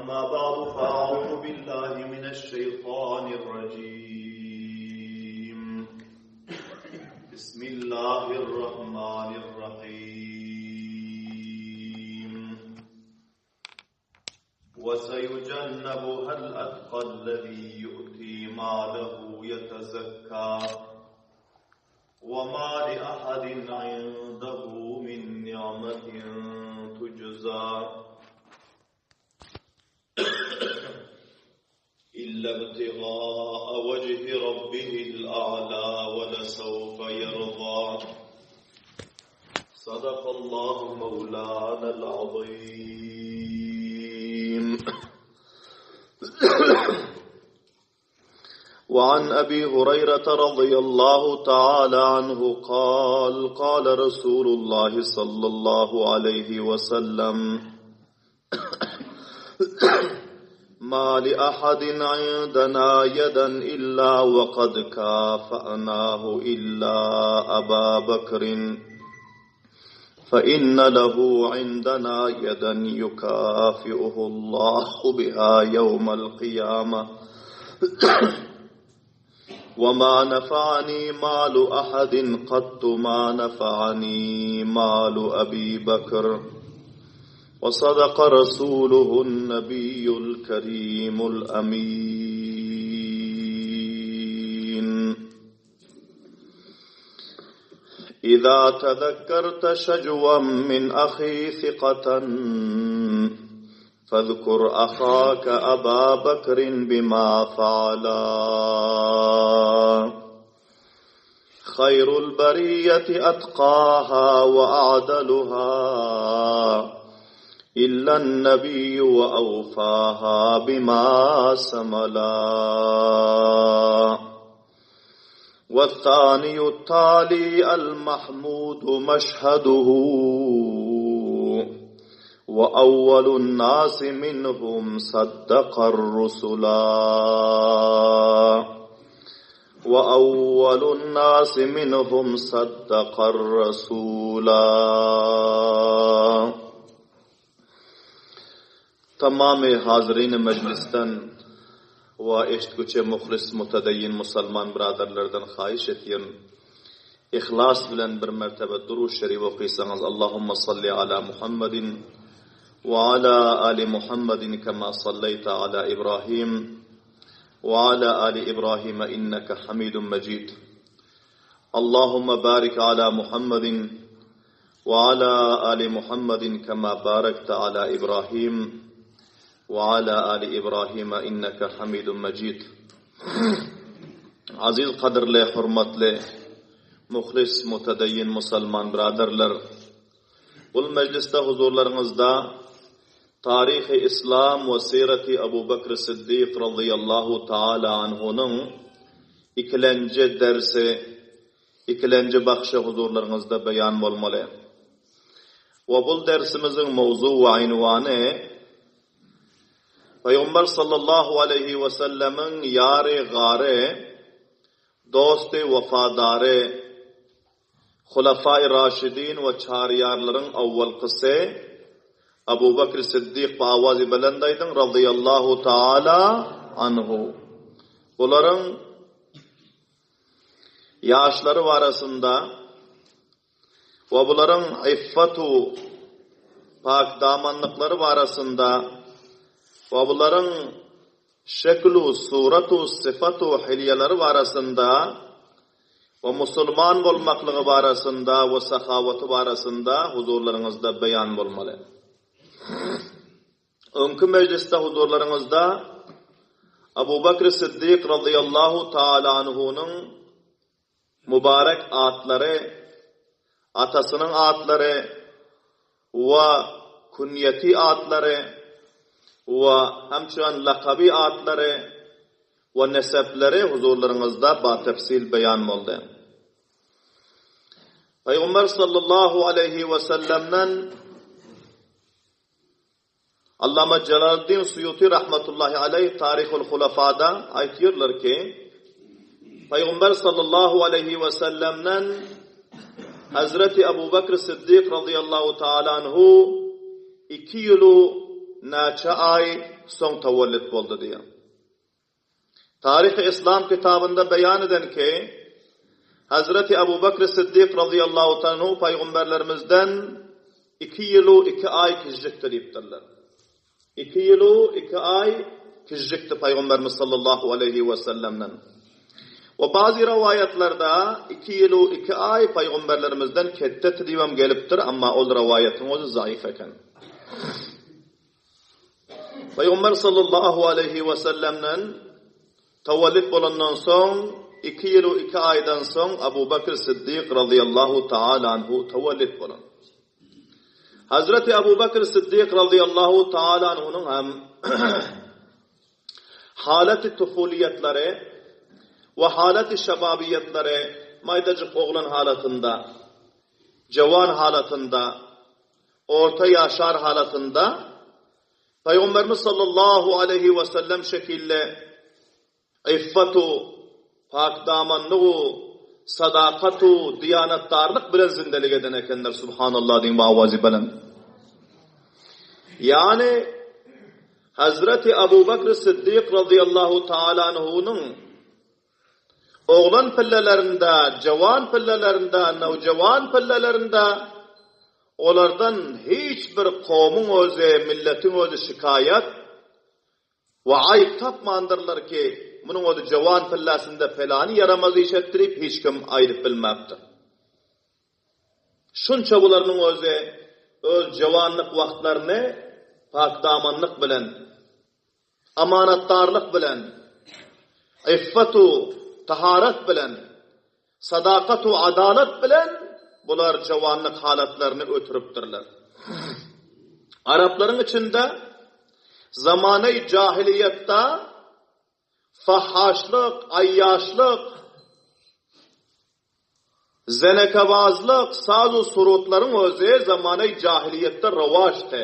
أما بعد فأعوذ بالله من الشيطان الرجيم بسم الله الرحمن الرحيم وسيجنبها الأتقى الذي يؤتي ماله يتزكى وما لأحد عنده من نعمة تجزى إلا ابتغاء وجه ربه الأعلى ولسوف يرضى صدق الله مولانا العظيم وعن أبي هريرة رضي الله تعالى عنه قال قال رسول الله صلى الله عليه وسلم ما لأحد عندنا يدا إلا وقد كافأناه إلا أبا بكر فإن له عندنا يدا يكافئه الله بها يوم القيامة وما نفعني مال أحد قط ما نفعني مال أبي بكر وصدق رسوله النبي الكريم الأمين إذا تذكرت شجوا من أخي ثقة فاذكر أخاك أبا بكر بما فعلا خير البرية أتقاها وأعدلها إلا النبي وأوفاها بما سملا والثاني التالي المحمود مشهده وأول الناس منهم صدق الرسلا وأول الناس منهم صدق الرسولا Tamamy hazyryny mejlisden we eşitgüçi muhlis mutedeyyin musalman byradarlardan haýyş etýän, yhlas bilen bir mertebe Durud şerif okysaňyz Allahumma salli ala Muhammedin we ala ali Muhammedin kema salleýte ala Ibrahim we ala ali Ibrahime inneke Hamidun Mejid. Allahumma barik ala Muhammedin وعلى آل محمد كما باركت على إبراهيم وعلى آل إبراهيم إنك حميد مجيد Aziz gadyrly, hormatly, muhlis, mutedeyyin musulman byradarlar! Bul mejlisde huzurlaryňyzda Taryhy Islam we Sireti Abu Bekr Siddik razyýallahu taala anhunyň ikilenji dersi Ikilenji bahşy huzurlaryňyzda beýan bolmaly. We bul dersimiziň mowzu we ynwany Pygamber sallallahu aleýhi we sellemiň ýary gary, dosty wepadary, Hulafai Raşidin we çaryýarlaryň awwalkysy Abu Bekr Siddik bi awazy belend aýdyň razyýallahu taala anhu. Bularyň Ýaşlary barasynda we bularyň iffatu, pakdamanlyklary barasynda we bularyň şeklu, suratu, syfatu, hilýeleri barasynda we musulman bolmaklygy barasynda we sahawaty barasynda huzurlaryňyzda beýan bolmaly. Öňki mejlisde huzurlaryňyzda Abu Bakr Siddik razyýallahu taala anhunyň mübarek atlary, atasynyň atlary we künýeti atlary we hemçüen lakaby atlary we nesepleri huzurlaryňyzda batefsil beýan boldy. Pygamber sallallahu aleýhi we sellemden Allama Jelaleddin Suýuty rahmetullahi aleýh Taryhul Hulafada aýtýarlar ki, Pygamber sallallahu aleýhi we sellemden Hazreti Abu Bekr Siddik razyýallahu taala anhu iki ýylu näçe aý Soň tawallit boldy diýýär. Taryhy Yslam kitabynda beýan eden ki, Hazreti Abu Bakr Siddik razyýallahu taala anhu paýgamberlerimizden iki ýyl-u iki aý kijjikdi diýipdirler. Iki ýyl-u iki aý kijjikdi paýgamberimiz sallallahu aleýhi we sellemden. We bazy rowaýatlarda iki ýyl-u iki aý paýgamberlerimizden ketdeti diýibem gelipdir, emma ol rowaýatyň özi zaif eken. Pygamber sallallahu aleýhi we sellemden tawallit bolandan soň iki ýyl we iki aýdan soň Abu Bakr Siddik razyýallahu taala anhu tawallit bolan. Hazreti Abu Bakr Siddik razyýallahu taala anhunyň hem halaty tufuliýetlary we halaty şababiýetlary maýdajyk oglan halatynda, jawan halatynda Orta ýaşar halatynda Pygamberimiz sallallahu aleýhi we sellem şekilli iffatu, pakdamanlygu, sadakatu, diýanetdarlyk bilen zindelik eden ekenler, Subhanallah diýiň bu awazy belent. Ýagny Hazreti Abu Bakr Siddik razyýallahu taala anhunyň Oglan pillelerinde, jawan pillelerinde, nowjawan pillelerinde olardan hiç bir kowmuň özi, milletiň özi şikaýat we aýyp tapmandyrlar ki, munuň özi jawan pillesinde pelany ýaramaz iş etdi diýip hiç kim aýdyp bilmäpdir. Şunça bularynyň özi öz jawanlyk wagtlaryny pakdamanlyk bilen Amanatdarlyk bilen, iffet-u taharat bilen, sadakat-u adalat bilen bular jowanlyk halatlaryny ötüripdirler. Araplaryň içinde zamany jahiliýetde fahaşlyk, aýýaşlyk, zenekebazlyk, saz-u surutlaryň özi zamany jahiliýetde rowaçdy.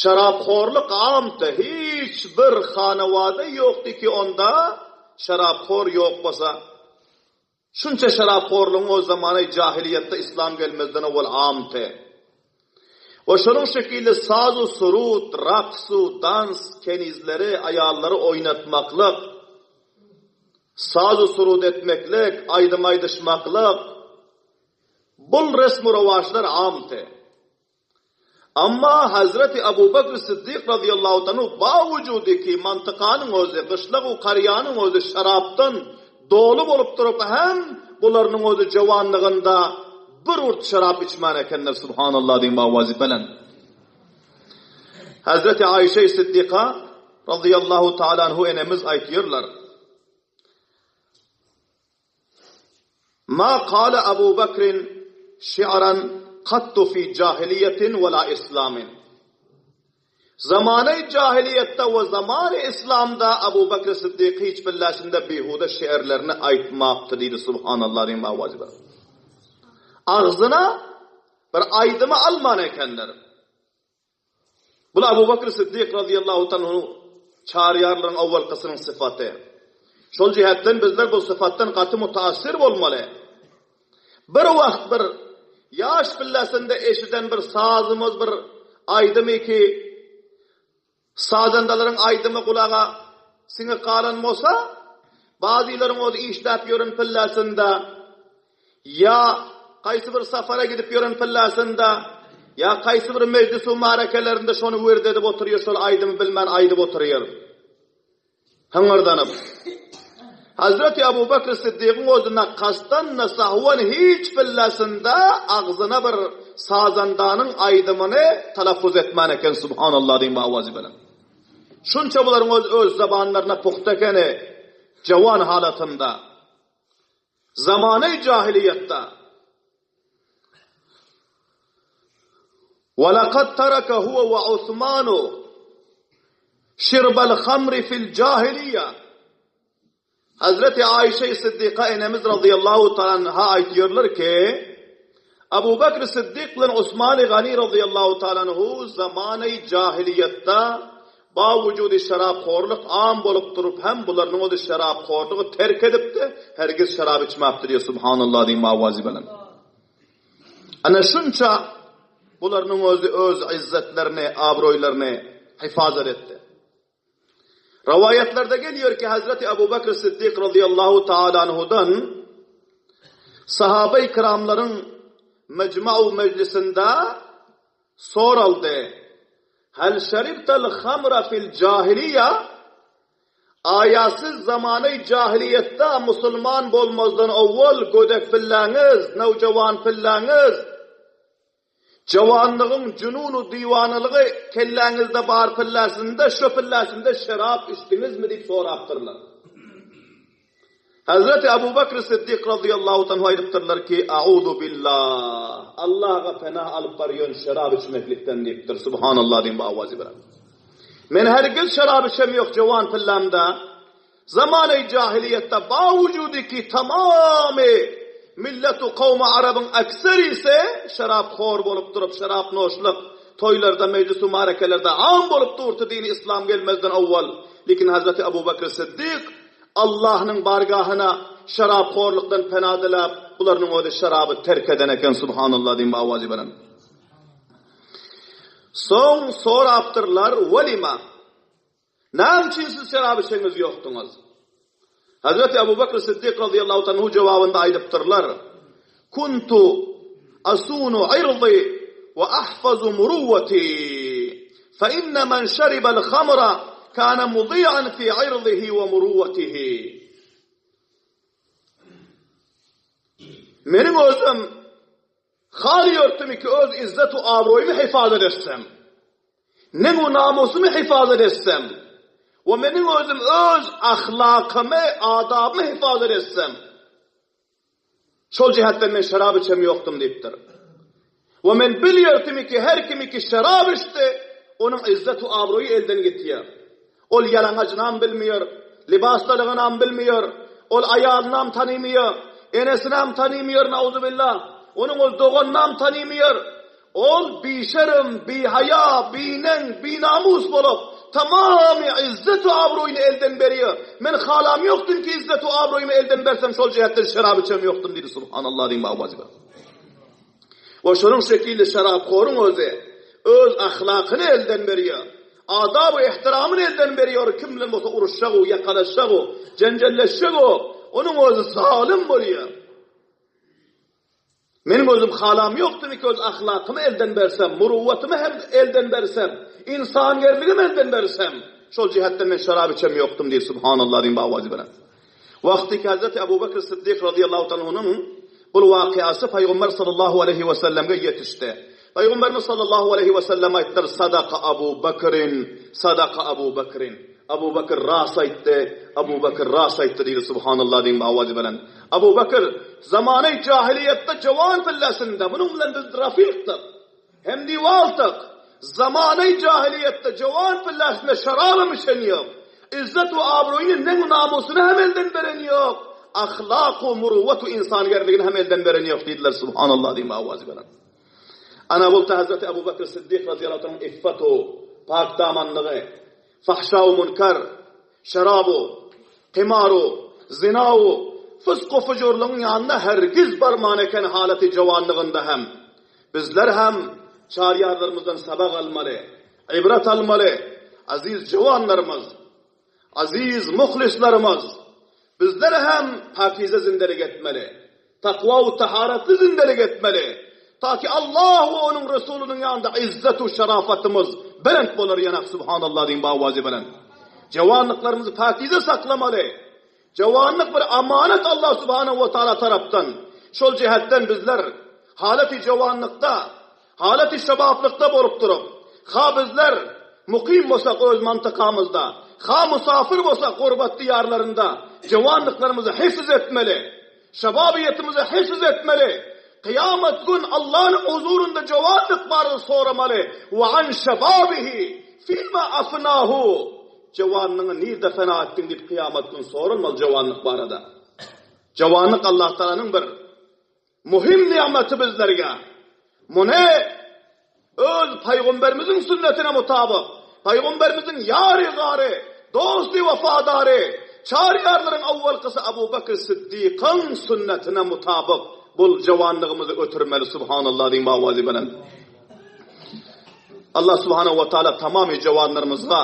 Şeraphorlyk amdy, hiç bir hanawada ýokdy ki onda şeraphor ýok bolsa. Şunça şeraphorlygyň o zamany jahiliýetde islam gelmezden owal amdy. We şonuň şekilli saz-u surut, raks-u dans, kenizleri, aýallary oýnatmaklyk, saz-u surut etmeklik, aýdym aýdyşmaklyk, bul resm-u rowaçlar amdy. Amma Hazreti Abu Bakr Siddik razyýallahu anhu bawujudi ki mantykanyň özi, gyşlag u karýanyň özi şarapdan doly bolup durup hem bularynyň özi jowanlygynda bir urt şarap içmän ekenler Subhanallah diýiň bawazy belent. Hazreti Aýşe Siddika razyýallahu taala anhu enemiz aýtýarlar. Ma kale Abu Bakrin şi'ran kattu fi jahiliýetin we la islamin. Zamany jahiliýetde we zamany islamda Abu Bakr Siddik hiç billäsinde bihuda şi'rlerini aýtmapdy diýdi Subhanallah diýen awazy bilen. Agzyna bir aýdymy alman ekenler. Bul Abu Bakr Siddik razyýallahu taala anhu çaryýarlaryň owalkysynyň sypaty. Şol jihetden bizler bu sypatdan gaty mutasyr bolmaly. Bir wagt bir ýaş pillesinde eşiden bir sazymyz bir aýdymy ki sazandalaryň aýdymy gulaga siňip galan bolsa, bazylaryň özi işläp ýören pillesinde Ýa haýsy bir sapara gidip ýören pyllasynda, ýa haýsy bir mejlis-u marekelerinde şony wird edip oturýar, şol aýdymy bilmän aýdyp oturýar. Hyňyrdanyp. Hazreti Abu Bakr Siddigiň özi na kasdan, na sahwan hiç pyllasynda agzyna bir sazandanyň aýdymyny talaffuz etmän eken, Subhanallah diýiň bu awazy bilen. Şunça bularyň özi öz zabanlaryna pugta ekeni, jawan halatynda. Zamany jahiliýetde Wa laqad taraka huwa wa Usmanu şirbal hamri fil jahiliýe Hazreti Aýşe Siddiqa enemiz razyýallahu taala anha aýtýarlar ki, Abu Bakr Siddik bilen Osman Gani razyýallahu taala anhu zamany jahiliýetde Bawujudi şeraphorlyk am bolup durup hem bularynyň özi şeraphorlygy terk edipdi, hergiz şerap içmapdi diýýär Subhanallah diýiň awazy bilen. Ana şunça bularynyň özi öz izzetlerini, abroýlaryny. Hyfazat etdi. Rowaýatlarda gelýär ki, Hazreti Abu Bakr Siddik radiyallahu taala anhudan sahabe-i kiramlaryň mejma'u mejlisinde soraldy. Hal şeribtel hamra fil jahiliýa? Aýa siz zamany jahiliýetde musulman bolmazdan owwal gödek pilläňiz, nowjawan pilläňiz, Jawanlygyň junun-u diwanalygy kelläňizde bar pilläsinde, şo pilläsinde şerap içdiňizmi diýip sorapdyrlar. Hazreti Abu Bakr Siddik razyýallahu anhu aýdypdyrlar ki, Auzu billah, Allaha penah alyp barýan şerap içmeklikden diýipdir. Subhanallah diýip awazy bilen. Men hergiz şerap içem ýok jawan pillämde. Zamany jahiliýetde bawujudi ki tamamy milletu kowmy arabyň ekserisi şeraphor bolup durup şerapnoşlyk toýlarda mejlisu marekelerde am bolup durdy dini yslam gelmezden owwal lekin Hazreti Abu Bakr Siddik Allahnyň bargahyna şeraphorlukdan pena diläp bularynyň özi şeraby terk eden eken subhanallah diýip awazy beren. Soň sorapdyrlar welima Näme üçin siz şerap içeňiz ýokduňyz? Hazreti Abu Bakr Siddik razyýallahu anhu jogabynda aýdypdyrlar, Kuntu asunu irdi we ahfazu muruwwati, fe inne men şeribel hamra kana mudi'an fi irdihi we muruwwatihi. Meniň özüm Hal ýörtdüm ki öz izzet-u abroýymy hifazat etsem, neň-u namusymy hifazat etsem we meniň özüm öz ahlakymy, adabymy hifazat etsem, şol jähetden men şerap içem ýokdum diýipdir. We men bilýärdim ki her kim ki şerap içdi, onuň izzet-u abroýy elden gitýär. Ol ýalaňajynam bilmeýär, lybasdalygynam bilmeýär, ol aýalynam tanymaýar, enesinam tanymaýar, nauzubillah, onuň ol doganynam tanymaýar. Ol bişerim, bihaýa, bineň, binamus bolup, tamamy izzet-u abroýyny elden berýär. Men halam ýokdum ki izzet-u abroýymy elden bersem şol jähetden şerap içem ýokdum diýdi, subhanallah diýip awazy berdi. We şonuň şekilli şeraphoryň özi öz ahlakyny elden berýär. Adab-u ehtiramyny elden berýär, kim bilen bolsa uruşjag-u, ýakalaşjag-u, jenjelleşjeg-u, onuň özi zalym bolýar. Meniň özüm halam ýokdy ki öz ahlakymy elden bersem, muruwwatymy hem elden bersem, ynsangerligimi elden bersem, şol jihetden men şerap içem ýokdum diýip, subhanallah diýip awazy bilen. Wagty ki Hazreti Abu Bekr Siddik razyýallahu taala anhunyň bul wakyasy Pygamber sallallahu aleýhi we sellemge ýetişdi. Pygamberimiz sallallahu aleýhi we sellem aýtdylar, Sadaka Abu Bekrin, sadaka Abu Bekrin. Abu Bekr ras aýtdy, Abu Bekr ras aýtdy diýdi, subhanallah diýip awazy bilen. Abu Bekr zamany jahiliýetde jawan pillesinde, munuň bilen biz rafykdyk. Hemdiwaltyk, zamany jahiliýetde jowan pillesinde şarabam içen ýok, yzzet we abroýyny, neň-u namusyny hem elden beren ýok, ahlak-u muruwwet-u ynsangerligini hem elden beren ýok diýdiler, Subhanallah diýip awazy belent. Ana bolsa Hazreti Abu Bekr Siddik razyýallahu anhuň iffet-u pakdamanlygy, fahşa-u munkar, şerab-u, qimar-u, zina-u, fysk-u fujurlygyň ýanyna hergiz barman eken halaty jowanlygynda hem. Bizler hem çaryýarlarymyzdan sabak almaly, ybrat almaly, aziz jowanlarymyz, aziz muhlislarymyz, bizler hem pakize zindelik etmeli, takwa we taharatly zindelik etmeli, ta ki Allah we onuň Resulynyň ýanynda izzet we şerafatymyz belent bolar ýanak Subhanallah diýiň bawazy belent. Jowanlyklarymyzy pakize saklamaly. Jowanlyk bir amanat Allah subhanahu we taala tarapdan. Şol jähetden bizler halaty jowanlykda, halaty şabaplykda bolup durup, ha bizler mukym bolsak öz mantykamyzda, ha musafir bolsak gurbat diýarlarynda jowanlyklarymyzy hifz etmeli. Şababiýetimizi hifz etmeli. Kyýamat gün Allanyň huzurynda jowanlyk barada soramaly. Wa an şababihi fima afnahu. Jowanlygyňy nirde fena etdiň diýip kyýamat gün soralmaly jowanlyk barada. Jowanlyk Allahtagalanyň bir muhim nygmaty bizlerge. Muny öz paýgamberimiziň sünnetine mutabyk, paýgamberimiziň ýary-gary, dosty wepadary, çar ýarlaryň awwalkysy Abu Bekr Siddikyň sünnetine mutabyk bul jowanlygymyzy ötürmeli Subhanallah diýiň bu awazy belent. Allah subhanahu we taala tamamy jowanlarymyzga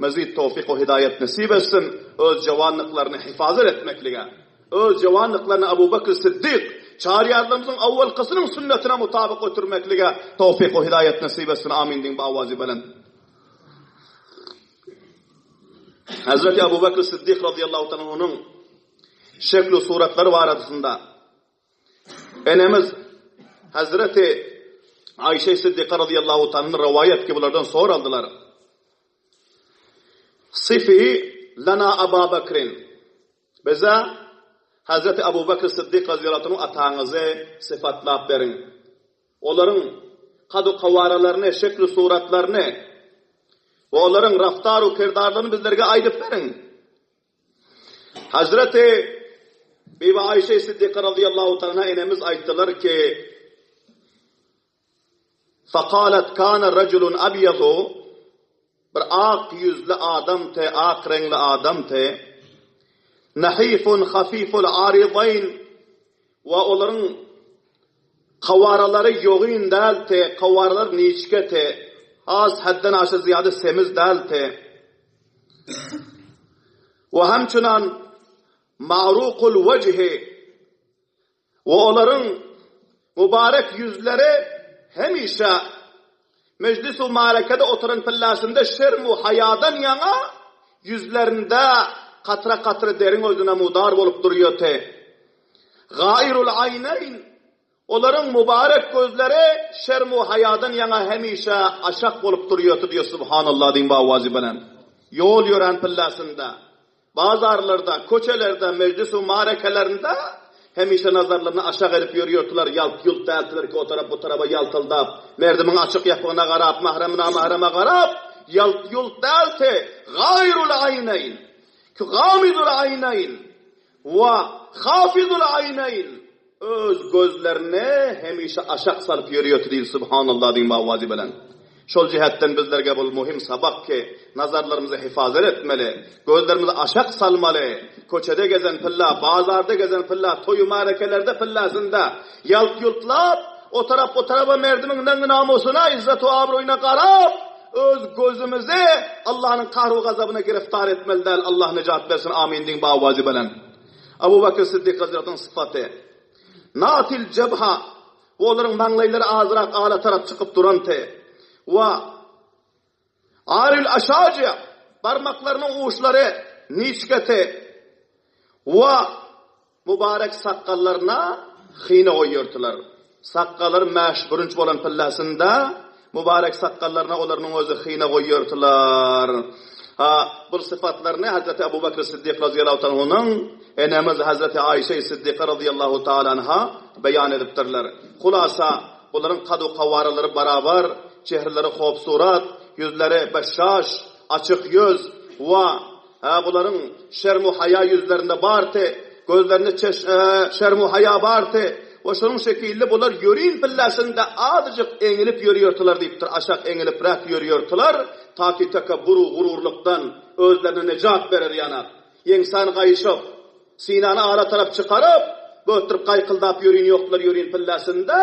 mezid towfyk we hidaýat nesip etsin, öz jowanlyklaryny hifazat etmeklige, öz jowanlyklaryny Abu Bekr Siddik çaryýarlarymyzyň awwalkysynyň sünnetine mutabyk ötürmeklige towfyk we hidaýat nesip etsin. Amin diýiň bu awazy belent. Hazreti Abu Bekr Siddik radiyallahu ta'ala onuň şekli suratlary barasynda Enemiz Hazreti Aýşe Siddyka razyýallahu taala rowaýat ki bulardan soraldylar. Sifi lana Aba Bekrin. Bize Hazreti Abu Bekr Siddyk razyýallahu anhu ataňyzy sypatlap beriň. Olaryň kadu-kawaralaryny, şekli suratlaryny we olaryň raftaru kirdarlaryny bizlerge aýdyp beriň. Hazreti Bibi Aýşe Siddyka razyýallahu taala enemiz aýtdylar ki, Fakalat kana rajulun abyadu bir ak ýüzli adam te, ak reňli adam te, nahifun hafiful aridayn we olaryň kawaralary ýogyn däl te, kawaralar niçge te, az haddan aşa zyýada semiz däl te. We hemçinan ma'rukul wejhi we olaryň mübarek ýüzleri hemişe mejlis-u marekede oturan pillasynda şerm-u haýadan ýaňa ýüzlerinde katra-katra deriň özüne mudar bolup durýardy. Gaýrul aýnaýn Olaryň mübarek gözleri şerm-u haýadan ýaňa hemişe aşak bolup durýardy diýýär Subhanallah diýiň bu awazy bilen. Ýol ýörän pillasynda, bazarlarda, köçelerde, mejlis-u marekelerinde hemişe nazarlaryny aşak edip ýörýärdiler, ýalt-ýult däldiler ki o tarap bu taraba ýaltyldap, merdimiň açyk ýapygyna garap, mahrem-namahreme garap, ýalt-ýult däldi, gaýrul aýnaýn, ki gamidul aýnaýn, we hafidul aýnaýn, Öz gözlerini hemişe aşak salyp ýörýärdi diýdi Subhanallah diýiň bu awazy bilen. Şol jähetden bizlerge bul muhim sabak ki, nazarlarymyzy hifazat etmeli, gözlerimizi aşak salmaly, köçede gezen pylla, bazarda gezen pylla, toý-u-märekelerde pyllasynda ýalt-ýultlap, o tarap bu taraba merdimiň neňi-namusyna, yzzet-u-abroýuna garap, öz gözümizi Allanyň kahru-gazabyna giriftar etmeli däl, Allah nejat bersin, amin diýiň bu awazy bilen. Abu Bakr Siddik hazratyň sypaty. Natil jebha, we olaryň maňlaýlary azrak ala tarap çykyp duranty. We aril aşaji, barmaklarynyň uçlary niçgeti. We mübarek sakgallaryna hyna goýýardylar. Sakgallary mäş bürünç bolan pillasynda Mübarek sakgallaryna olarynyň özi hyna goýýardylar. Ha, bul sypatlaryny Hazreti Abu Bekr Siddik razyýallahu taala anhunyň enemiz Hazreti Aýşe Siddyka razyýallahu taala anha beýan edipdirler. Hulasa, bularyň kadu-kawaralary barabar, çehreleri hopsurat, ýüzleri beşşaş, açyk ýüz, wa, ha, bularyň şerm-u-haýa ýüzlerinde bardy, gözlerinde çeş, şerm-u-haýa bardy we şonuň şekilli bular ýörin pillasynda azajyk eňilip ýörýärdiler diýipdir, aşak eňilipräk ýörýärdiler, taki tekebbur-u gururlykdan özlerine nejat berer ýanak. Ýeňsäni gaýşyp, synany ala tarap çykaryp, bötdürip gaýkyldap ýörin ýokdular ýörin pillasynda,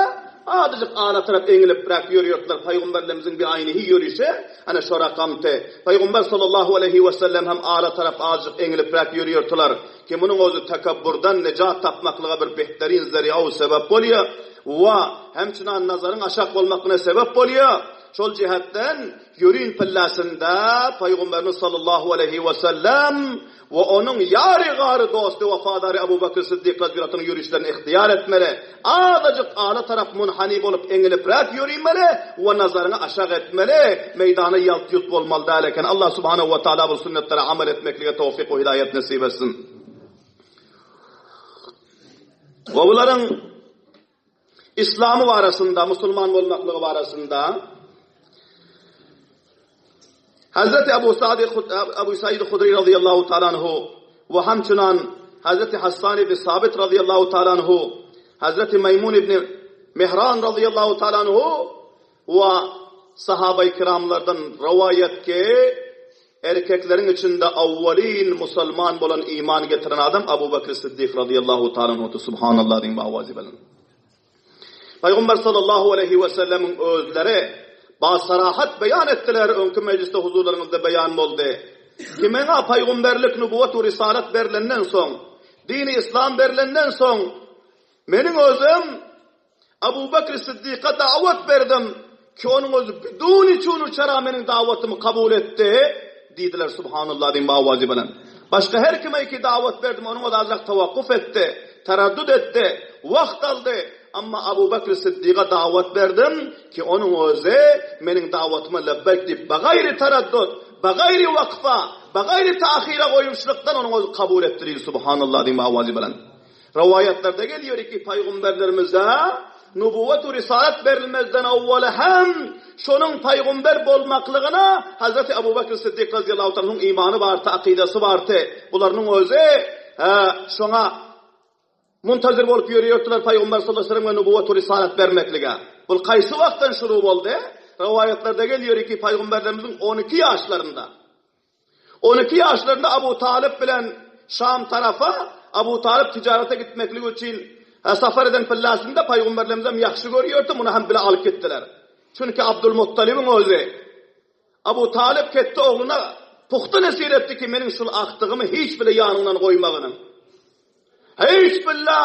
azajyk ala tarap eňilipräk ýörýärdiler, Pygamberlerimiziň bi aýnyhy ýörişi ana şo rakamdy. Pygamber sallallahu aleýhi wesellem hem ala tarap azajyk eňilipräk ýörýärdiler. Ki munuň özi tekebburdan nejat tapmaklyga bir behterin zeri'a u sebep bolýar we hemçinan nazaryň aşak bolmaklygyna sebep bolýar. Şol jihetden ýörin pillasynda Pygamberimiz sallallahu aleýhi wesellem we onuň ýary-gary dosty wepadary Abu Bekr Siddik razyýallahu anhuň ýörişlerini ihtiýar etmeli. Azajyk ala tarap munhani bolup eňilibräk ýörimeli we nazaryňy aşak etmeli, meýdana ýalt-ýult bolmaly däl eken. Allah subhanahu we taala bu sünnetlere amal etmeklige towfyk we hidaýat nesip etsin. We bularyň Islamy barasynda, musulman bolmaklygy barasynda Hazreti Abu Sa'd Abu Said Hudri radhiyallahu ta'ala anhu we hamçynan Hazreti Hassan ibn Sabit radhiyallahu ta'ala anhu Hazreti Maymun ibn Mihran radhiyallahu ta'ala anhu we sahaby kiramlardan rowaýat ki erkekleriň içinde awwalin musulman bolan iman getiren adam Abu Bakr Siddik radhiyallahu ta'ala anhu subhanallah diýip awazy bilen. Pygamber sallallahu aleýhi we sellemiň özleri. Ba-sarahat beýan etdiler, öňki mejlisde huzurlaryňyzda beýan boldy. Ki meňa paýgumberlik, nubuwat we risalat berlenden soň, dini yslam berlenden soň, meniň özüm Abu Bekr Siddyka dawat berdim, ki onuň özi biduni çunu çara meniň dawatymy kabul etdi, diýdiler, Subhanallah diýiň bawazy bilen. Başga her kime ki dawat berdim, onuň özi azrak tawakkuf etdi, taraddud etdi, wagt aldy. Amma Abu Bekr Siddyga dawat berdim, ki onuň özi meniň dawatyma lebbeýk diýip, bagaýry taraddud, bagaýry wakfa, bagaýry tahyra goýuşlykdan onuň özi kabul etdi diýdi, Subhanallah diýiň bawazy bilen. Rowaýatlarda gelýär ki, paýgumberlerimize nubuwwat we risalat berilmezden owwal hem şonuň paýgumber bolmaklygyna Hazreti Abu Bekr Siddik razyýallahu taala anhuň imany bardy, akydasy bardy. Bularynyň özi şoňa muntazir bolup ýörýärdiler paýgumber sallallahu aleyhi ve selleme nubuwwat we risalat bermeklige. Bul kaýsy wagtdan şuru boldy? Rowaýatlarda gelýär ki, paýgumberlerimiziň 12 ýaşlarynda 12 ýaşlarynda Abu Talyp bilen Şam tarapa Abu Talyp tijarete gitmeklik üçin sapar eden pillasynda paýgumberlerimizem ýahşy görýärdi, muny hem bile alyp gitdiler. Çünki Abdulmuttalybyň özi Abu Talyp ketde ogluna puhta nesir etdi ki, meniň şul agtygymy hiç bile ýanyňdan goýmagynyň. Hiç bile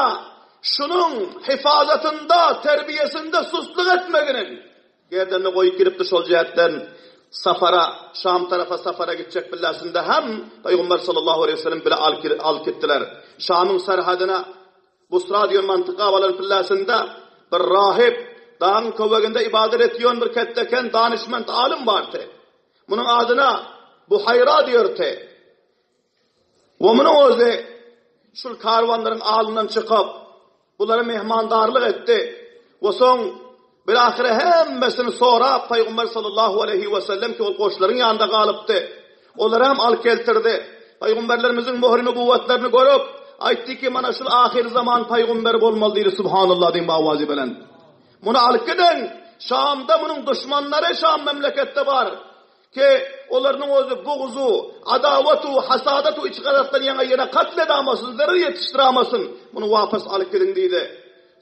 şunuň hifazatynda, terbiýesinde sustluk etmeginiň. Gerdenine goýup giripdi şol jähtden safara, Şam tarapa safara gitjek billasynda hem Pygamber sallallahu aleýhi we sellem bile alyp gitdiler. Şamyň serhedine Busra diýen mantyka baran pillasynda bir rahyp, dagyň köweginde ybadat etýän bir ketdeken danyşment alym bardy. Munuň adyna Buhaýra diýerdi. We munuň özi şul karwanlaryň alnyndan çykyp, bulara mehmandarlyk etdi. We soň bilahyra hemmesini sorap, Pygamber sallallahu aleýhi we sellem ki ol goşlaryň ýanynda galypdy. Olary hem alyp geltirdi. Pygamberlerimiziň möhri nübuwwatlaryny görüp, aýtdy ki, mana şul ahyr zaman pygamberi bolmaly diýdi, Subhanallah diýip owazy bilen. Muny alyp gidiň, Şamda munuň duşmanlary Şam memleketde bar. Ki, olarynyň özi bugzu, adawatu, hasadatu içgazatdan ýaňa ýene katl edamasyn, zerer ýetişdiramasyn, muny wapas alyp gidiň diýdi.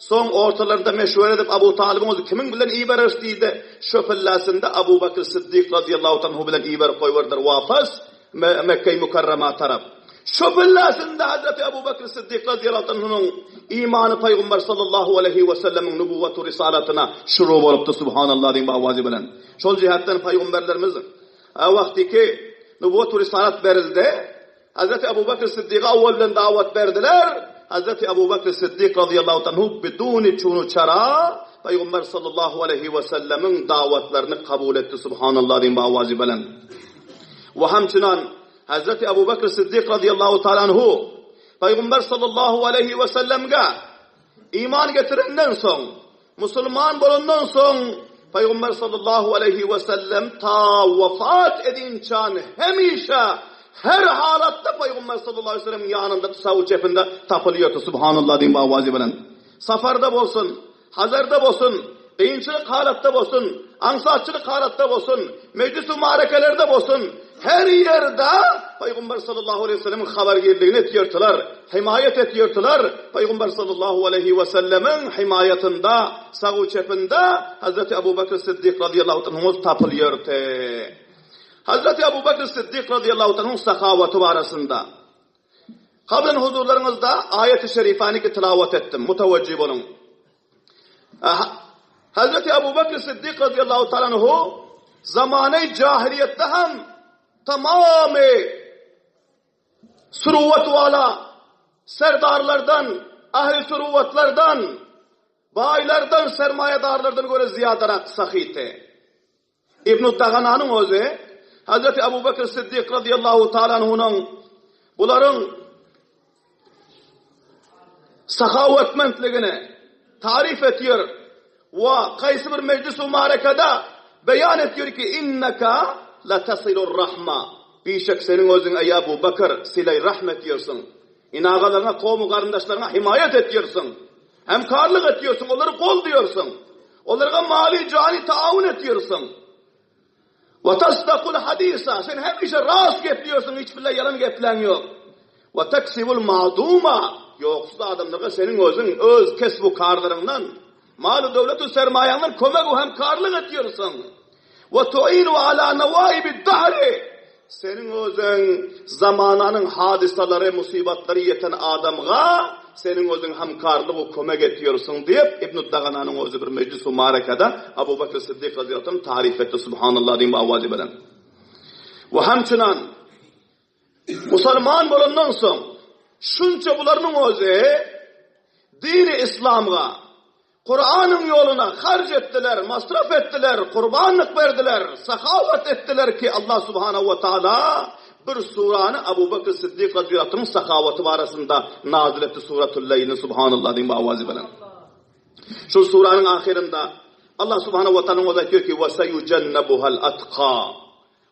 Soň ortalarynda meşwere edip Abu Talybyň özi kimiň bilen ibereris diýdi. Şo pillasynda Abu Bakr Siddik razyýallahu anhu bilen iberip goýberdiler wapas Mekge-i Mükerrema tarap. Şo pillasynda Hazreti Abu Bakr Siddik razyýallahu anhunyň imany Pygamber sallallahu aleýhi we sellemiň nubuwwatu risalatyna şuru bolupdy subhanallah diýip owazy bilen. Şol jihetden pygamberlerimiz wagtyky nubuwwat we risalat berildi. Hazreti Abu Bakr Siddiga owal bilen dawat berdiler. Hazreti Abu Bakr Siddik razyýallahu anhu biduni çunu çara Pygamber sallallahu aleýhi we sellemiň dawatlaryny kabul etdi subhanallah diýip owazy bilen. We hemçinan Hazreti Abu Bakr Siddik razyýallahu taala anhu Pygamber sallallahu aleýhi we sellemge iman getirenden soň Musulman bolandan soň Pygamber sallallahu aleýhi we sellem ta wafat edinçan hemişe her halatda Pygamber sallallahu aleýhi we sellemiň ýanynda sag çepinde tapylýardy subhanallah diýip owazy bilen. Safarda bolsun, hazarda bolsun, kynçylyk halatda bolsun, aňsatçylyk halatda bolsun, mejlis-u marekelerde bolsun, Her ýerde Pygamber sallallahu aleýhi we sellemiň habargirligini etýärdiler, himaýat etýärdiler. Pygamber sallallahu aleýhi we sellemiň himaýatynda, sag-u çepinde Hazreti Abu Bekr Siddik razyýallahu anhu tapylýardy. Hazreti Abu Bekr Siddik razyýallahu anhu sahawaty barasynda Kablen huzurlaryňyzda aýaty şerifani tilawat etdim. Mutawajjih boluň. Hazreti Abu Bekr Siddik razyýallahu taala anhu zamany jahiliýetde hem tamamy suruwat wala serdarlardan, ahli suruwatlardan, baýlardan, sermaýadarlardan göre zyýadarak sahydy. Ibn Dagananyň özi Hazreti Abu Bekr Siddik razyýallahu taala anhunyň bularyň sahawatmentligini taryf etýär we kaýsy bir mejlis-u marekada beýan etýär ki innaka la tasilur rahma bişek seniň özüň eý Abu Bekr sileý rahm etýärsiň inagalaryňa kowmy garyndaşlaryňa himaýat etýärsiň Hemkarlyk etýärsiň, olary goldaýarsyň. Olarga maly, jany taawun etýärsiň. Wa tasdakul hadisa, sen hemişe rast gepleýärsiň, hiç bile ýalan gepläň ýok. Wa taksibul maduma, ýoksuz adamlarga seniň özüň öz kesbu karlaryňdan, maly döwletu sermaýaňdan kömek we hemkarlyk etýärsiň. We tu'inu ala nawaibid dahri. Seniň özüň zamananyň hadysalary, musybatlary ýeten adamga seniň özüň hamkarlyk we kömek etýärsiň diýip, Ibn Dagananyň özi bir mejlis-u marekada Abu Bekr Siddik razyýallahu anh taryp etdi, Subhanallah diýip awazy bilen. We hamçynan musalman bolandan soň şunça bularynyň özi dini islamga Kuranyň ýoluna harç etdiler, masraf etdiler, gurbanlyk berdiler, sahawat etdiler ki Allah subhanahu we taala bir surany Abu Bekr Siddik razyýallahu anhuň sahawaty barasynda nazil etdi Suratul Leýlini subhanallah diýip awazy bilen. Şul suranyň ahyrynda Allah subhanahu we taala özi aýtýar ki we seyujannabuhal atqa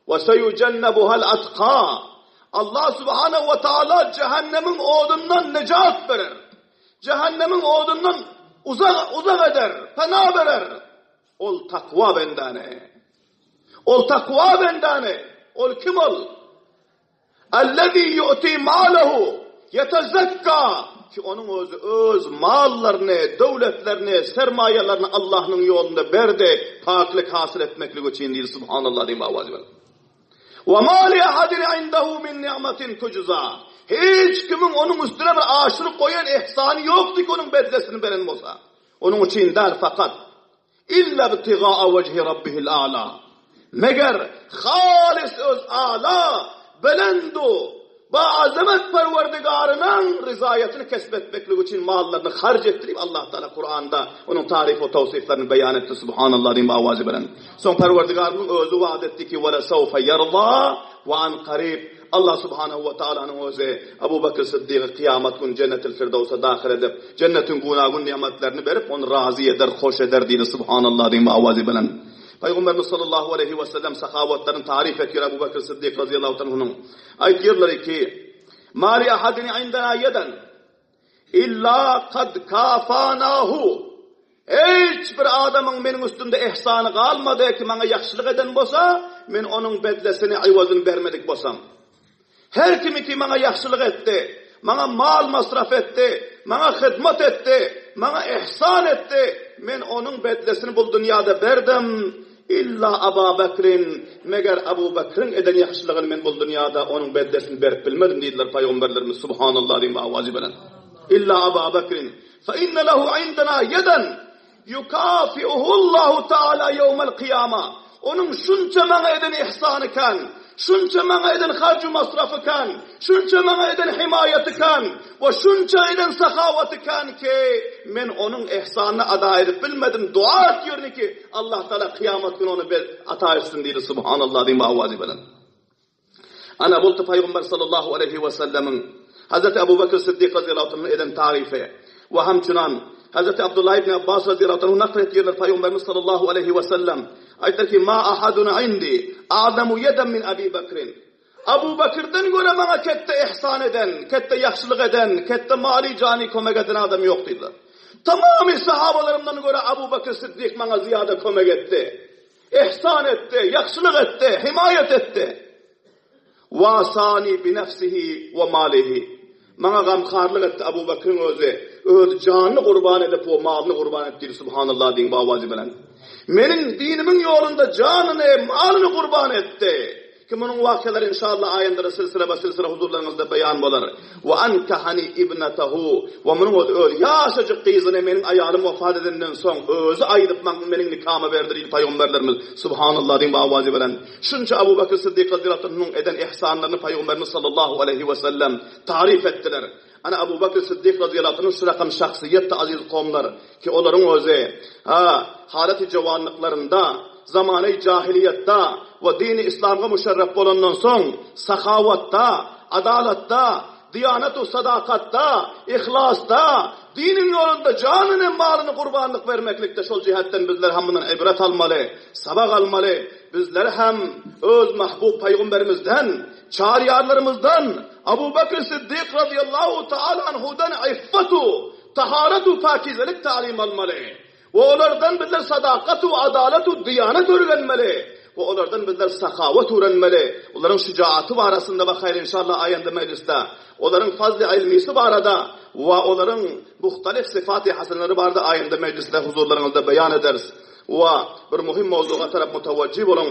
we seyujannabuhal atqa Allah subhanahu we taala jehennemiň odundan nejat berer. Jähennemiň odundan uzak uzak eder, pena berer. Ol takwa bendäni. Ol takwa bendäni. Ol kim ol? Ellezî yu'ti mâlehu yetezekka ki onuň özi öz mallaryny, döwletlerini, sermaýalaryny Allahnyň ýolunda berdi, paklik hasyl etmeklik üçin diýdi. Subhanallah diýip awaz berdi. Wa ma li ahadin indehu min ni'metin tujza. Hiç kimiň onuň üstüne bir aşyryp goýan ihsany ýokdy ki onuň bedlesini beren bolsa. Onuň üçin däl fakat. Illa ibtigaa wejhi rabbihil a'la. Meger halis öz a'la, belendu, ba-azamet Perwerdigarynyň ryzaýatyny kesp etmeklik üçin mallaryny harç etdi diýip Allah Taala Kuranda onuň taryf we tawsyflaryny beýan etdi. Subhanallah diýip awazy bilen. Soň Perwerdigarymyzyň özi wada etdi ki, Wele sewfe ýerza we an karyp. Allah subhanehu we taalanyň özi Abu Bekr Syddygy kyýamat güni Jennetil Firdewse dahyl edip, jennetiň guna-gün nimetlerini berip, ony razy eder, hoş eder diýdi. Subhanallah diýip awazy bilen. Pygamberimiz sallallahu aleýhi we sellem sahawatlaryny taryf etýär Abu Bekr Syddyk razyýallahu anhunyň. Aýtýarlar ki, Ma li ahadin indena ýeden illa kad kafanahu. Hiç bir adamyň meniň üstümde ehsany galmady ki, maňa ýagşylyk eden bolsa, men onuň bedlesini, ywazyny bermedik bolsam. Her kimi ki maňa ýagşylyk etdi, maňa mal masraf etdi, maňa hyzmat etdi, maňa ehsan etdi, men onuň bedlesini bul dünýäde berdim, illa Aba Bekrin, meger Abu Bekriň eden ýagşylygyny men bul dünýäde onuň bedlesini berip bilmedim diýdiler pygamberlerimiz, Subhanallah diýip awazy bilen. Illa Aba Bekrin. Fe inne lehu indena ýeden ýukafi'uhullahu taala ýewmel kyýama. Onuň şunça maňa eden ihsany kän, şunça maňa eden harju masrafy kän, şunça maňa eden himaýaty kän we şunça eden sahawaty kän ki, men onuň ihsanyny ada edip bilmedim, dua etýärin ki, Allah taala kyýamat güni ony ata etsin diýdi. Subhanallah diýip awazy bilen. Ana boldy Pygamber sallallahu aleýhi we sellemiň Hazreti Abu Bekr Siddik razyýallahu anhunyň eden taryfy we hamçynan Hazreti Abdullah ibn Abbas razyýallahu anhu nakl etýärler Pygamberimiz sallallahu aleýhi we sellem aýtdylar ki ma ahadun indi a'zamu ýeden min Abi Bekrin Abu Bekirden görä maňa ketde ihsan eden, ketde ýagşylyk eden, ketde mali jany kömek eden adam ýok diýdiler. Tamamy sahabalarymdan görä Abu Bekr Siddik maňa zyýada kömek etdi. Ihsan etdi, ýagşylyk etdi, himaýat etdi. Wasani bi nefsihi we malihi. Maňa gamharlyk etdi Abu Bekriň özi. Öz janyny gurban edip we malyny gurban etdi diýdi Subhanallah diýiň bu awazy bilen. Meniň dinimiň ýolunda janyny, malyny gurban etdi. Ki munuň wakalary inşallah aýandara silsile be silsile huzurlaryňyzda beýan bolar. We ankahani ibnatahu we munuň özi öz ýaşajyk gyzyny meniň aýalym wefat edenden soň özi aýdyp maňa meniň nikama berdi diýdi pygamberlerimiz. Subhanallah diýiň bu awazy bilen. Şunça Abu Bekr Siddik razyýallahu anhunyň eden ihsanlaryny pygamberimiz sallallahu aleýhi we sellem taryf etdiler. Ana Abu Bekr Siddik razyýallahu anhu şu rakam şahsyýetdi aziz kowumlar ki olaryň özi ha halaty jowanlyklarynda zamany jahiliýetda we dini islamga müşerref bolandan soň sahawatda adalatda diýanat u sadakatda yhlasda diniň ýolunda janyny malyny gurbanlyk bermeklikde şol jihetden bizler hem mundan ibret almaly sabak almaly bizler hem öz mahbub paýgamberimizden çaryýarlarymyzdan Abu Bekr Siddik razyýallahu taala anhudan iffet-u, taharet-u päkizelik talim almaly we olardan bizler sadakat-u, adalat-u, diýanet öwrenmeli we olardan bizler sahawat öwrenmeli. Olaryň şujaaty barasynda we haýyr inşallah aýanda mejlisde olaryň fazly ilmisi barada we olaryň muhtalif syfaty hasenleri barada aýanda mejlisde huzurlaryňyzda beýan ederis. We bir muhim mowzuga tarap mutawajjih boluň.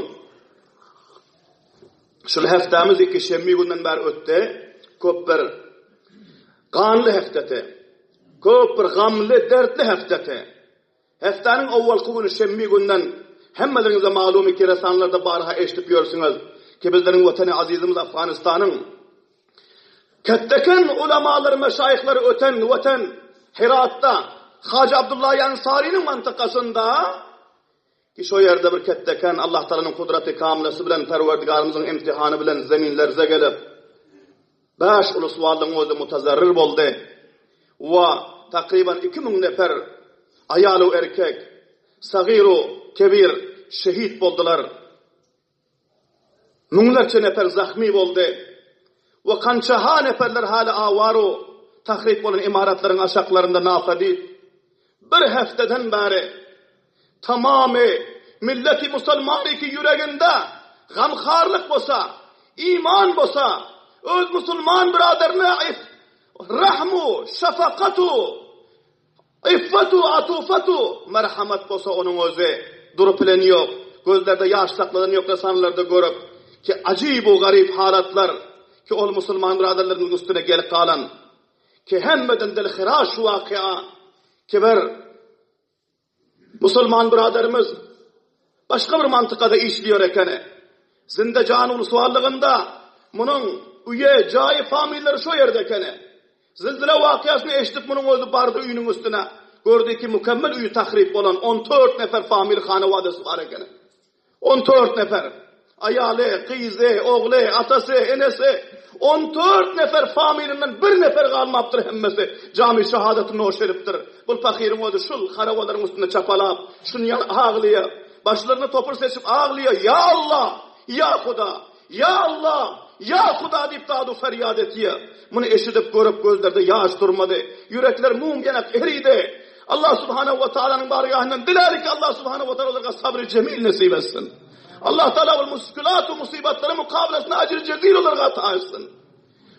Şul heftemiz iki şenbi günden bäri ötdi. Köp bir ganly hefteti. Köp bir gamly, dertli hefteti. Hepdäniň owalky güni şenbi günden hemmeleriňize malum iki resanlarda barha eşidip ýörsüňiz ki bizleriň Watany azizimiz Afganystanyň ketdeken ulamalary meşaýyhlary öten Watan Heratda Hajy Abdullahi Ansarynyň mantykasynda ki şo ýerde bir ketdeken Allah Taalanyň kudraty kamylasy bilen Perwerdigarymyzyň imtihany bilen zemin lerze gelip Bäş ulus-walyň özi mutazarryr boldy we takryban 2000 nefer aýal-u erkek, sagyr-u kebir şehit boldular. Müňlerçe nefer zahmy boldy we kança-ha neferler hali awar-u tahryp bolan ymaratlaryň aşaklarynda napedit. Bir hefteden bäri tamamy milleti musulmanyky ýüreginde gamharlyk bolsa, iman bolsa, öz musulman byradaryna rahmu, şafakatu, iffatu, atufatu, merhamet bolsa onuň özi durup bilen ýok, gözlerde ýaş sakladan ýok resanlarda görüp ki ajybu garyp halatlar ki ol musulman byradarlarynyň üstüne gelip galan. Ki hemmeden dilhiraş şu wakya ki bir musulman byradarymyz başga bir mantykada işliyor ekeni. Zindejan uluswallygynda munuň uýe, jaýy, familleri şo ýerde ekeni. Zilzile wakyasyny eşidip munuň özi bardy öýüniň üstüne. Gördi ki mükemmel öýi tahryp bolan 14 nefer famil hanawadasy bar ekeni. 14 nefer. Aýaly, gyzy, ogly, atasy, enesi. 14 nefer familinden bir nefer galmapdyr hemmesi. Jamy şahadaty noş edipdir. Bul pahyryň özi şul harabalaryň üstünde çapalap, şunýan aglaýar. Başlaryna topur seçip aglaýar. Ýa Allah! Ýa Huda! Ýa Allah! Ýa Huda! diýip dadu ferýat etýär. Muny eşidip, görüp gözlerde ýaş durmady. Ýürekler mum ýanak eridi. Allah Subhanahu we Taalanyň bargahyndan dilälik ki Allah Subhanahu we Taala olarga sabry jemil nesip etsin. Allah Taala ol müşkülat we musibatlaryň mukabelasynda ajr jezil olarga ata etsin.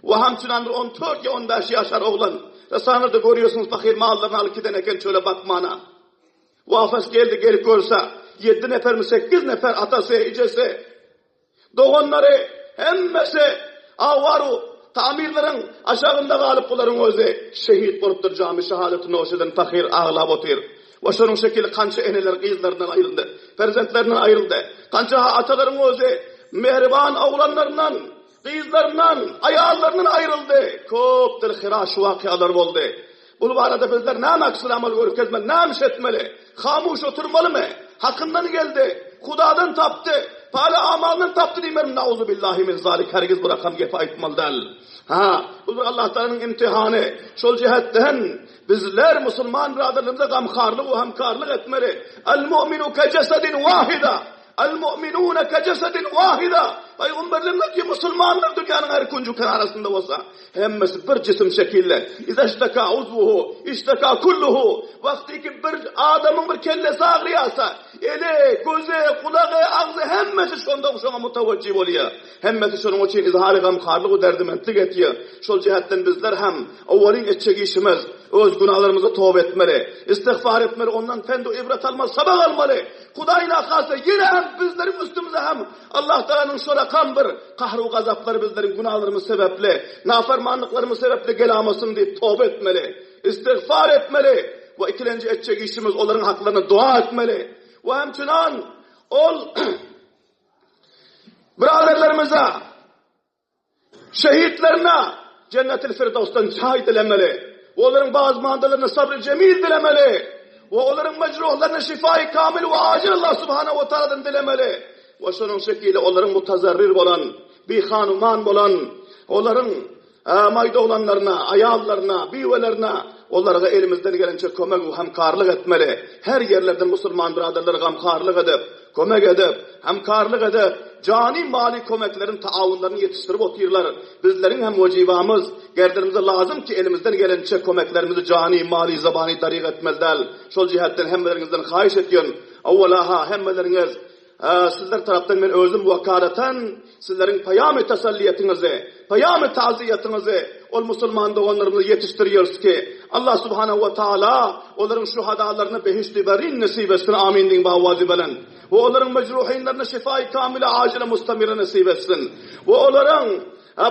We hamçynan bir 14 ýa 15 ýaşar oglan. Resanlarda görýärsiňiz pahyr mallaryny alyp giden eken çöle bakmana. Wafas geldi gelip görse 7 nefermi 8 nefer atasy, ejesi Doganlary hemmesi awaru tamirleriň aşagynda galyp bularyň özi şehit bolupdyr jamy şahadaty noş eden pahyr aglap otyr we şonuň şekili kança eneler gyzlaryndan aýryldy perzentlerinden aýryldy kança atalaryň özi mähriban oglanlaryndan gyzlaryndan aýallaryndan aýryldy köp dilhiraş wakyalar boldy Bul barada bizler näme aksül-amal görkezmeli, näme iş etmeli? Hamuş oturmalymy? Hakyndan geldi, Hudadan tapdy, paly-amalyndan tapdy diýmelimi? Nauzubillahi min zalik, hergiz bu rakam gepi aýtmaly däl. Ha, bu bir Allah Tagalanyň imtihany. Şol jähetden bizler musulman byradarlarymyza gamharlyk we hamkarlyk etmeli. El-mu'minu ke-jesedin wahida. El-mu'minune ke-jesedin wahida. Pygamberlerimiz aýtýar, musulmanlar dünýäniň her künji-kenarasynda bolsa, hemmesi bir jisim şekilde. Iza-şteka uzwuhu, işteka kulluhu. Wagtyky bir adamyň bir kellesi agyrýarsa, eli, gözi, gulagy, agzy hemmesi şonda şoňa mutawajjih bolýar. Hemmesi şonuň üçin izhary gamharlyk we derdimentlik etýär. Şol jähetden bizler hem owalyn etjek işimiz, öz günahlarymyza toba etmeli, istigfar etmeli, ondan pend we ibret almaly, sabak almaly. Hudaý nahasa ýene hem bizleriň üstümize hem Allah Tagalanyň şo rakam bir kahru gazaplary bizleriň günahlarymyz sebäpli, nafarmanlyklarymyz sebäpli gelamasyn diýip toba etmeli, istigfar etmeli we ikilenji etjek işimiz olaryň haklaryna dua etmeli we hemçinan ol byraderlerimize Şehitlerine Jennetil Firdawsdan jaý dilemeli we olaryň bazmandalaryna sabry jemil dilemeli we olaryň mejruhlaryna şifaýy kamil we ajil Allah Subhanahu we Taaladan dilemeli we şonuň şekili olaryň mutazarrir bolan, bihanuman bolan, olaryň maýda oglanlaryna, aýallaryna, biwelerine olarga elimizden gelençe kömek we hemkarlyk etmeli. Her ýerlerden musulman byradarlar gamharlyk edip, Kömek edip, hemkarlyk edip, jany-maly kömeklerini, taawunlaryny ýetişdirip otyrlar. Bizleriň hem wejibamyz, gerdenimize lazym ki, elimizden gelençe kömeklerimizi jany, maly, zabany daryg etmeli däl. Şol jähetden hemmeleriňizden haýyş etýän, owwala-ha, hemmeleriňiz, sizler tarapdan men özüm wekalatan sizleriň paýamy tasalliýetiňizi, paýamy taziýetiňizi. ol musulman doganlarymyzy ýetişdirýäris ki, Allah subhanahu we taala olaryň şuhadalaryna behişdi berin nesip etsin, amin diýiň bawazy belent. We olaryň mejruhinlerine şifaýy kamile ajile mustamire nesip etsin. We olaryň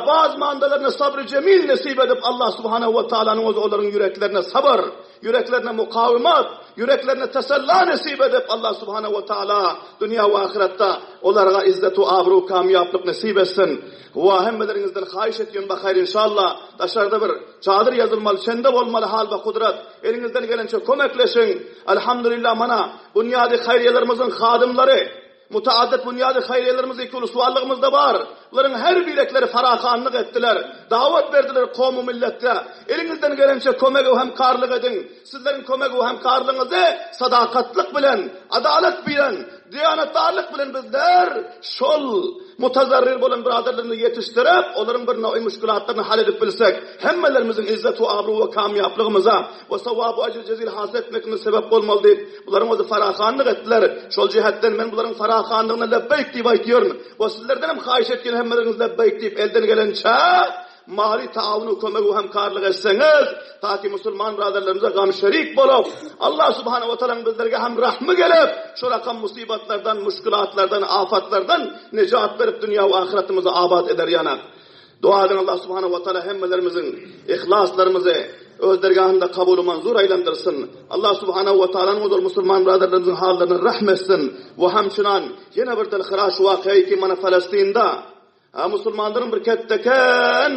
bazmandalaryna sabry jemil nesip edip Allah subhanahu we taalanyň özi olaryň ýüreklerine sabyr, ýüreklerine mukawemat, ýüreklerine tesella nesip edip Allah subhanahu we taala dünýä we ahyretde olarga izzet we abru kamýaplyk nesip etsin. We hemmeleriňizden haýyş etýän bahaýr inşallah daşarda bir çadyr ýazylmaly çende bolmaly hal we kudrat eliňizden gelençe kömekleşiň Alhamdulillah mana bunýady haýryýalarymyzyň hadymlary Mutaaddit bunýady haýryýalarymyz ikiuluswallygymyzda bar. Bularyň her birekleri farahanlyk etdiler, dawat berdiler kowmy milletge. Eliňizden gelençe kömek we hemkarlyk ediň. Sizleriň kömek we hemkarlygyňyzy sadakatlyk bilen, adalat bilen, diýanetdarlyk bilen bizler şol mutazarryr bolan byradarlarymyzy ýetişdirip, olaryň bir noýy müşgülatlaryny hal edip bilsek, hemmelerimiziň izzet we abru we kamýaplygymyza we sowap we ejr jezil hasyl etmekimize sebäp bolmaly diýip, bularyň özi farahanlyk etdiler. Şol jähetden men bularyň farahanlygyna lebbeýk diýip aýtýaryn we sizlerden hem haýyş etýän hemmeleriňiz lebbeýk diýip elden gelençe maly taawun we kömek we hemkarlyk etseňiz, taki musulman byradarlarymyza gam şerik bolup, Allah subhanahu we taalaň bizlerge hem rahmy gelip, şu rakam musybatlardan, muşkülatlardan, afatlardan nejat berip dünýä we ahyretimizi abat eder ýanak. Dua ediň Allah subhanahu we taala hemmelerimiziň ihlaslarymyzy öz dergahynda kabul manzur aýlandyrsyn. Allah subhanahu we taalanyň ozal musulman byradarlarymyzyň hallaryna rahm etsin we hamçynan ýene bir dilhiraş wakyýa ki mana Falastinda musulmanlaryň bir ketdeken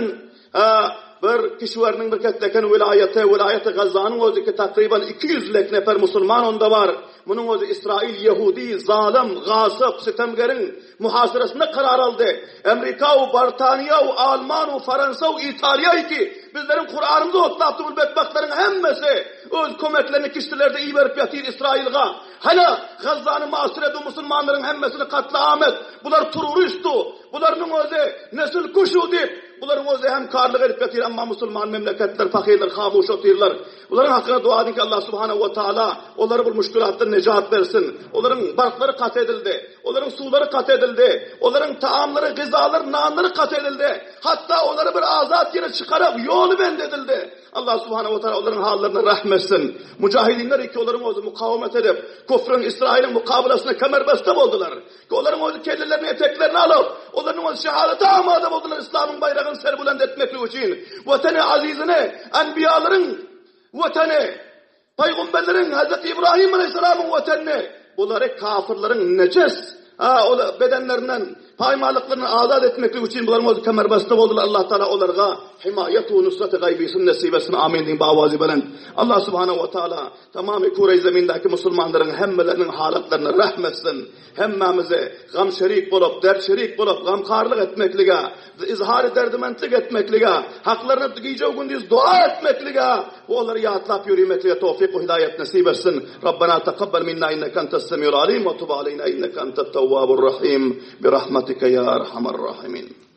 bir kişweriniň bir ketdeken welaýaty welaýaty Gazanyň özi ki takryban 200 lek nefer musulman onda bar. Munuň özi Israil ýehudi zalym gasyp sitemgeriň muhasyrasynda karar aldy. Amerika u Bartaniýa u Alman u Faransa u Italiýa ki bizleriň Kuranymyzy otlapdy bul betbagtlaryň hemmesi öz kömeklerini kiştilerde iberip ýatyr Israilga. Hana Gazzany masir et u musulmanlaryň hemmesini katly am et. Bular tururist u bularnyň özi nesil kuş u diýip bularyň özi hemkarlyk edip ýatyr emma musulman memleketler pahyrlar hamuş otyrlar. Bularyň hakyna dua ediň ki Allah subhanahu we taala olary bul muşkülatdan nejat bersin. Olaryň barklary kat edildi. Olaryň suwlary kat edildi. Olaryň taamlary, gyzalary, nanlary kat edildi. Hatda olary bir azat ýere çykarak ýoly bent edildi. Allah subhanahu we taala olaryň hallaryna rahm etsin. Mujahidinler ki olaryň özi mukawemet edip, kufrüň, Israiliň mukabalasyna kemerbeste boldular. Ki olaryň özi kellelerini eteklerine alyp, olaryň özi şehadete amada boldular Islamyň baýragyny serbulent etmeklik üçin. Watany azizini, enbiýalaryň watany, Pygamberleriň Hazreti Ibrahim aleyhisselamyň watanyny, bulary kafirleriň nejes ol bedenlerinden, paýmalyklaryndan azat etmeklik üçin bularyň özi kemerbeste boldular. Allah Taala olarga himaýet we nusrat-y gaýbysyn nesip etsin. Amin diýiň bawazy belent. Allah subhanahu we taala tamamy küreý zemindäki musulmanlaryň hemmeleriniň halatlaryna rahm etsin. Hemmämizi gam şerik bolup, dert şerik bolup, gamharlyk etmeklige, yzhary derdimentlik etmeklige, haklaryna gije-gündiz dua etmeklige we olary ýatlap ýöremeklige towfyk we hidaýat nesip etsin. Rabbena takabbal minna inneke entes semiul alim we tub aleyna inneke entet tewwabur rahim bi rahmetike ya erhamer rahimin.